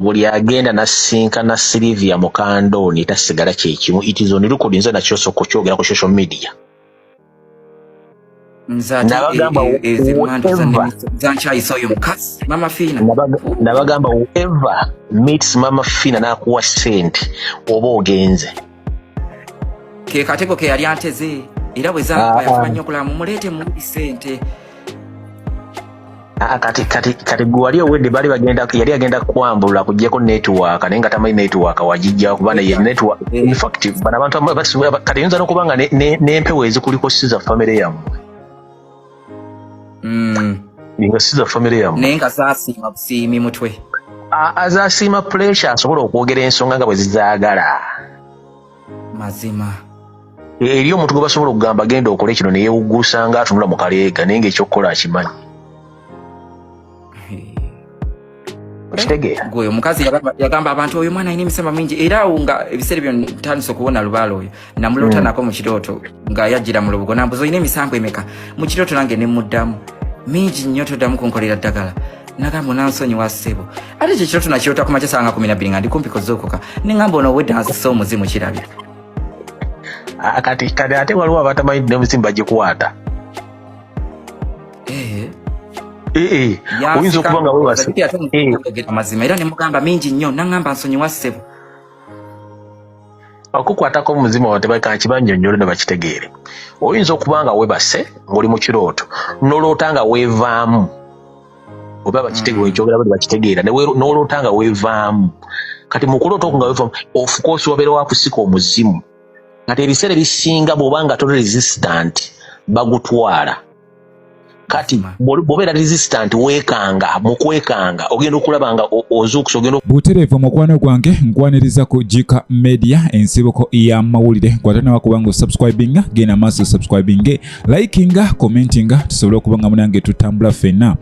Buli agenda n'asisinkana Sylvia Mukandoni tasigala kyekimu. It is on record, nze nakyosa okukyogera ku social media. Nze ate Nabagamba ezo emmandu whoever zankyayisa oyo mukazi Mama Fiina. Nabagamba whoever meets Mama Fina n'akuwa sente oba ogenze. Ke katego ke yali anteze, era bwe zampa yafuba nnyo okulaba mumuleete muwi sente. Ah, kati gwe wali owedde, baali bagenda, yali agenda kwambulula kuggyako network, naye nga tamanyi network wagijja kuba naye network. In fact, bano abantu kati yinza n'okuba nga n'empewo ezikuliko si za famire yammwe, nga si za famire yammwe. Naye nga zaasiima busiimi mutwe. Azaasiima pressure, asobola okwogera ensonga nga bwe zizaagala. Mazima. Eri omuntu gwe basobola okugamba genda okole kino, neyewugguusa nga atunula mu kaleega, naye ngaekyokukola akimanyi. Okitegeera? Gwe omukazi yagamba abantu oyo mwana alina emisamba mingi, era awo nga ebiseera ebyo ntandise okuwona lubaala oyo namuloota nako mu kirooto nga yajjira mu lubugo, nambuza olina emisambu emeka mu kirooto, nange nemuddamu mingi nnyo, toddamu kunkolera ddagala. Nagamba onansonyiwa ssebo. Ate ekyo ekirooto nakiroota ku makya sanga 12 nga ndi kumpi kuzuukuka, neŋŋamba ono obwedda nzisa omuzimu kirabika. Ah, kati ate waliwo abatamanyi nti n'emizimu bagikwata. Eh, oyinza okuba nga webase. Yogera amazima, era nemugamba mingi nnyo, naŋŋamba nsonyiwa ssebo. Okukwatako omuzimu tebakankibannyonnyole ne bakitegeere. Oyinza okuba nga webase ng'oli mu kirooto, n'oloota nga weevaamu, oba bakitegeera, ekyogera bali bakitegeera, n'oloota nga weevaamu. Kati mu kuloota okwo nga weevaamu, of course wabeerawo akusika omuzimu. Kati ebiseera ebisinga bw'oba nga toli resistant, bagutwala. Kati bw'obeera resistant, weekanga, mu kwekanga ogenda okulaba nga ozuukusa ogenda Butereevu, mukwano gwange, nkwaniriza ku Jika Media, ensibuko y'amawulire. Kwatanawa kubanga osubscribinga, genda maaso subscribinge, likinga, commentinga, tusobole okuba nga munange tutambula ffenna.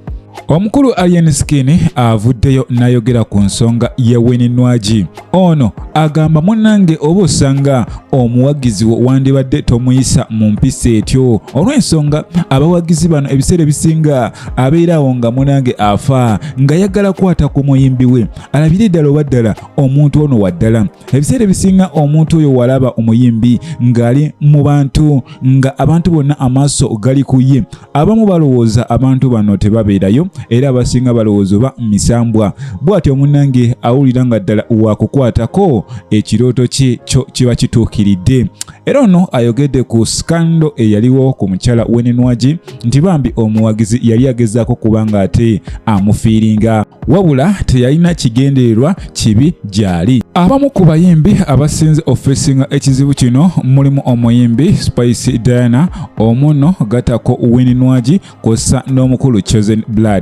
Omukulu Alien Skin avuddeyo n'ayogera ku nsonga ya Winnie Nwagi. Ono agamba munnange oba osanga omuwagizi wo wandibadde tomuyisa mu mpisa etyo, olw'ensonga abawagizi bano ebiseera ebisinga abeerawo nga munange afa ng'ayagala kwata ku muyimbi we alabire ddala oba ddala omuntu ono wa ddala. Ebiseera ebisinga omuntu oyo walaba omuyimbi ng'ali mu bantu nga abantu bonna amaaso gali ku ye, abamu balowooza abantu bano tebabeerayo, era abasinga balowooza oba misambwa. Bw'atyo munnange awulira nga ddala wakukwatako ekirooto kye kyo kiba kituukiridde. Era ono ayogedde ku scandal eyaliwo ku mukyala Winnie Nwagi nti bambi omuwagizi yali agezaako kubanga ate amufiiringa, wabula teyalina kigendererwa kibi gy'ali. Abamu ku bayimbi abasinze ofesinga ekizibu kino mulimu omuyimbi Spice Diana, omuno gatako Winnie Nwagi kw'ossa n'omukulu Chosen Blood.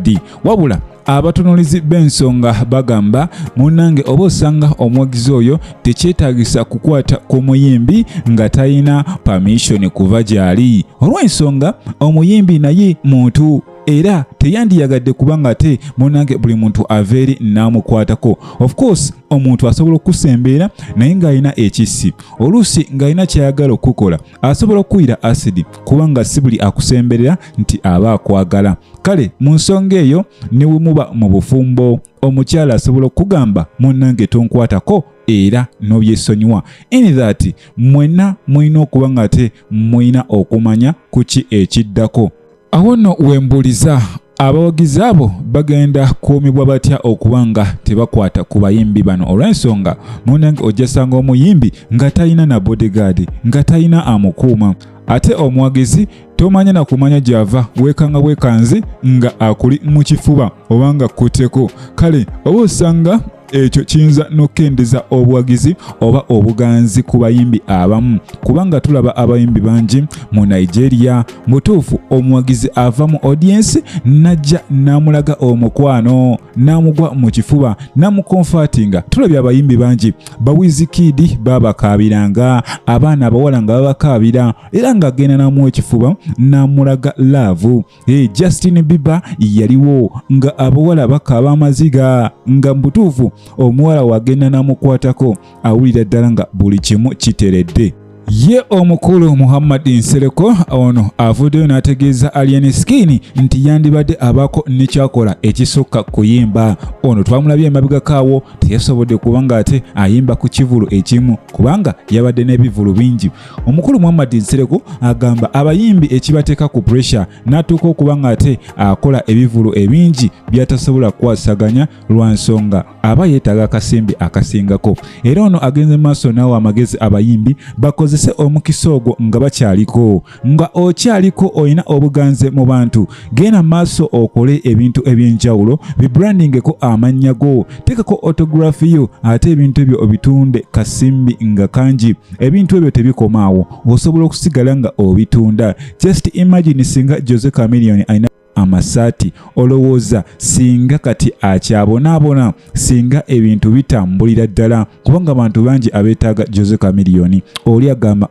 Wabula abatunulizi b'ensonga bagamba munnange oba osanga omuwagizi oyo tekyetaagisa kukwata ku muyimbi nga talina permission kuva gy'ali, olw'ensonga omuyimbi naye muntu era teyandiyagadde kubanga ate munnange buli muntu ava eri n'amukwatako. Of course omuntu asobola okukusembeera naye ng'alina ekissi, oluusi ng'alina ky'ayagala okukola, asobola okukuyira asidi, kubanga si buli akusemberera nti aba akwagala. Kale mu nsonga eyo ne bwe muba mu bufumbo, omukyala asobola okukugamba munnange tonkwatako, era n'obyesonyiwa. In that mwenna mulina okuba nga ate mulina okumanya ku ki ekiddako. Awo nno wembuuliza abawagizi abo bagenda kuumibwa batya okuba nga tebakwata ku bayimbi bano, olw'ensonga munnange ojja sanga omuyimbi nga talina na bodyguard, nga talina amukuuma, ate omuwagizi tomanya na kumanya gy'ava, weekanga bwekanzi nga akuli mu kifuba oba nga kuteko. Kale oba osanga ekyo kiyinza n'okukendeza obuwagizi oba obuganzi ku bayimbi abamu, kubanga tulaba abayimbi bangi mu Nigeria mutuufu omuwagizi ava mu audience n'ajja n'amulaga omukwano, n'amugwa mu kifuba, n'amukonfatinga. Tulabye abayimbi bangi ba Wizkid babakaabiranga, abaana abawala nga babakaabira, era ng'agenda n'amuwa ekifuba n'amulaga love. Hey, Justin Bieber yaliwo nga abawala bakaaba amaziga, nga mu butuufu omuwala wagenda n'amukwatako awulira ddala nga buli kimu kiteredde. Ye omukulu Muhammad Nsereko ono avuddeyo n'ategeeza Alien Skin nti yandibadde abaako ne kyakola ekisukka kuyimba. Ono twamulabye emabegako awo teyasobodde kuba ng'ate ayimba ku kivulu ekimu kubanga yabadde n'ebivulu bingi. Omukulu Muhammad Nsereko agamba abayimbi ekibateeka ku pressure n'atuuka okuba ng'ate akola ebivulu ebingi by'atasobola kukwasaganya lwa nsonga aba yeetaaga akasimbi akasingako. Era ono agenze maaso n'awa amagezi abayimbi bakozese omukisa ogwo nga bakyaliko. Nga okyaliko olina obuganzi mu bantu, genda maaso okole ebintu eby'enjawulo, bibrandingeko amannya go, teekako autograph yo ate ebintu ebyo obitunde kasimbi nga kangi. Ebintu ebyo tebikoma awo, osobola okusigala nga obitunda. Just imagine singa Jose Chameleone alina amasaati, olowooza singa kati akyabonaabona, singa ebintu bitambulira ddala, kubanga abantu bangi abeetaaga Jose Chameleone. Oli agamba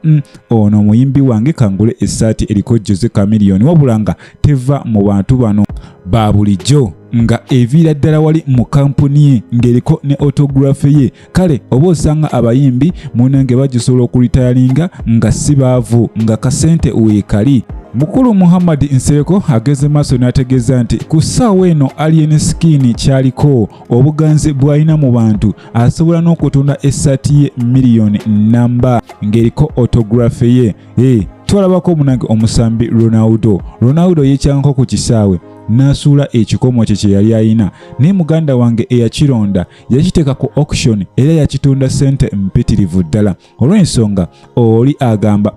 ono omuyimbi wange kangule essaati eriko Jose Chameleone, wabula nga teva mu bantu bano ba bulijjo, nga eviira ddala wali mu kampuni ye ng'eriko ne autograph ye. Kale oba osanga abayimbi munange bagisobola okulitayalinga nga si baavu, nga kasente weekali. Mukulu Muhammad Nsereko ageze maaso n'ategeeza nti ku ssaawa eno Alien Skin kyaliko obuganzi bw'alina mu bantu, asobola n'okutunda essaati ye miliyoni namba ng'eriko autograph ye. Twalabako munange omusambi Ronaldo. Ronaldo yeekyankako ku kisaawe n'asuula ekikomo kye kye yali alina, naye muganda wange eyakironda yakiteeka ku auction era yakitunda ssente mpitirivu ddala, olw'ensonga oli agamba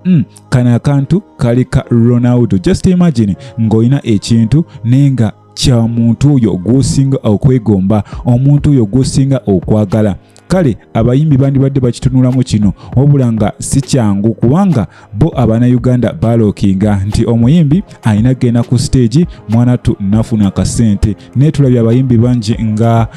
kano akantu kali ka Ronaldo. Just imagine ng'olina ekintu naye nga kya muntu oyo gw'osinga okwegomba, omuntu oyo gw'osinga okwagala. Kale abayimbi bandibadde bakitunulamu kino, wabula nga si kyangu kubanga bo Abannayuganda balookinga nti omuyimbi alina kugenda ku stage mwanattu nafuna akasente. Naye tulabye abayimbi bangi nga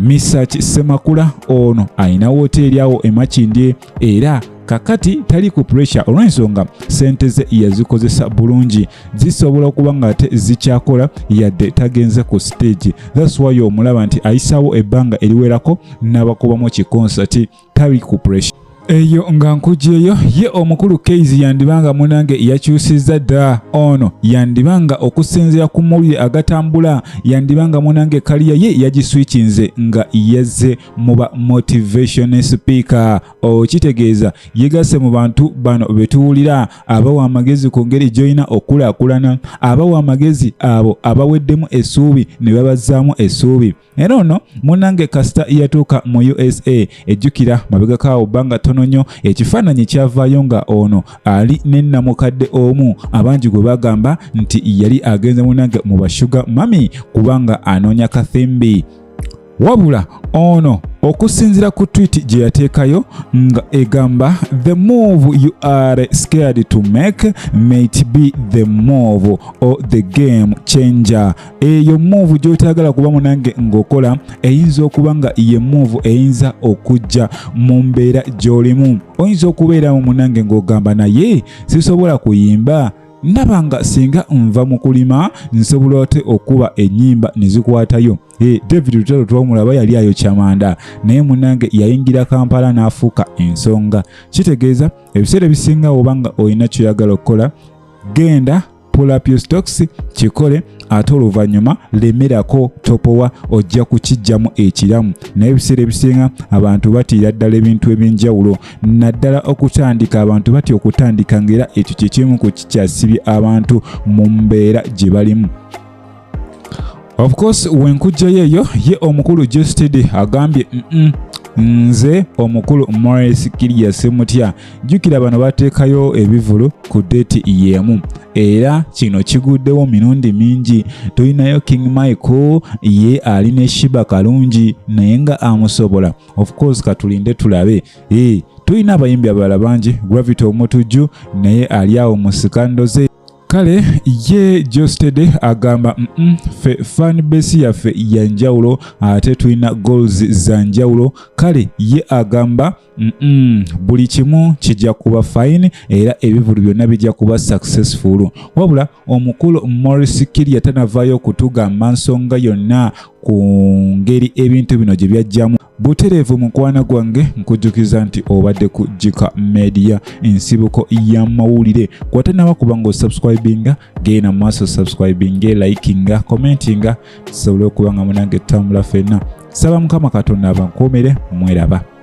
Misach Ssemakula, ono alina woteeri awo e Makindye era kakati tali ku pressure olw'ensonga ssente ze yazikozesa bulungi, zisobola okuba nga ate zikyakola yadde tagenze ku stage. That's why omulaba nti ayisaawo ebbanga eriwerako n'abakubamu kikonsati, tali ku pressure. Eyo nga nkugyeyo, ye omukulu Kayz yandibanga munange yakyusizza dda. Ono yandibanga okusinziira ku mawulire agatambula yandibanga munange kaliya ye yagiswikinze nga yazze mu ba motivation speaker. Okitegeeza yegasse mu bantu bano betuwulira abawa amagezi ku ngeri gy'olina okukulaakulana, abawa amagezi abo abaweddemu essuubi ne babazzaamu essuubi. Era ono munnange kasita yatuuka mu USA, ejjukira mabegako awo bbanga ttono nnyo ekifaananyi kyavaayo nga ono ali ne nnamukadde omu abangi gwe bagamba nti yali agenze munnange mu bashuga mami kubanga anoonya kathimbi. Wabula ono okusinziira ku tweet gye yateekayo nga egamba the move you are scared to make might be the move or the game changer. Eyo move gy'otayagala kuba munange ng'okola eyinza okuba nga ye move eyinza okujja mu mbeera gy'olimu. Oyinza okubeeramu munange ng'ogamba naye sisobola kuyimba, ndaba nga singa nva mu kulima nsobola ate okuba ennyimba ne zikwatayo. David Lutalo twamulaba yali ayokya manda, naye munange yayingira Kampala n'afuuka ensonga. Kitegeeza ebiseera ebisinga oba nga olina ky'oyagala okukola, genda pull up your stocks kikole, ate oluvannyuma lemerako topowa, ojja kukiggyamu ekiramu. Naye ebiseera ebisinga abantu batiira ddala ebintu eby'enjawulo, naddala okutandika. Abantu batya okutandika ng'era ekyo kye kimu ku kikyasibye abantu mu mbeera gye balimu. Of course wenkujjayo eyo, ye omukulu Geosteady agambye nze omukulu Maurice Kirya simutya. Jjukira bano bateekayo ebivulu ku date y'emu, era kino kiguddewo mirundi mingi. Tulinayo King Michael, ye ali ne Sheebah Kalungi naye nga amusobola. Of course katulinde tulabe. Tulina abayimbi abalala bangi, Gravity Omutujju naye ali awo mu scandal ze. Kale ye Geosteady agamba ffe fan base yaffe ya njawulo ate tulina goals za njawulo. Kale ye agamba buli kimu kijja kuba fine era ebivulu byonna bijja kuba successful. Wabula omukulu Maurice Kirya tanavaayo okutugamba nsonga yonna ku ngeri ebintu bino gye byajjamu butereevu. Mukwano gwange, nkujjukiza nti obadde ku Jika Media, ensibuko y'amawulire. Kwate nawe kuba nga osubscribinga, genda mu maaso subscribinge, likinga, commentinga, tusobole okuba nga munange tutambula ffenna. Saba Mukama Katonda abankuumire. Mweraba.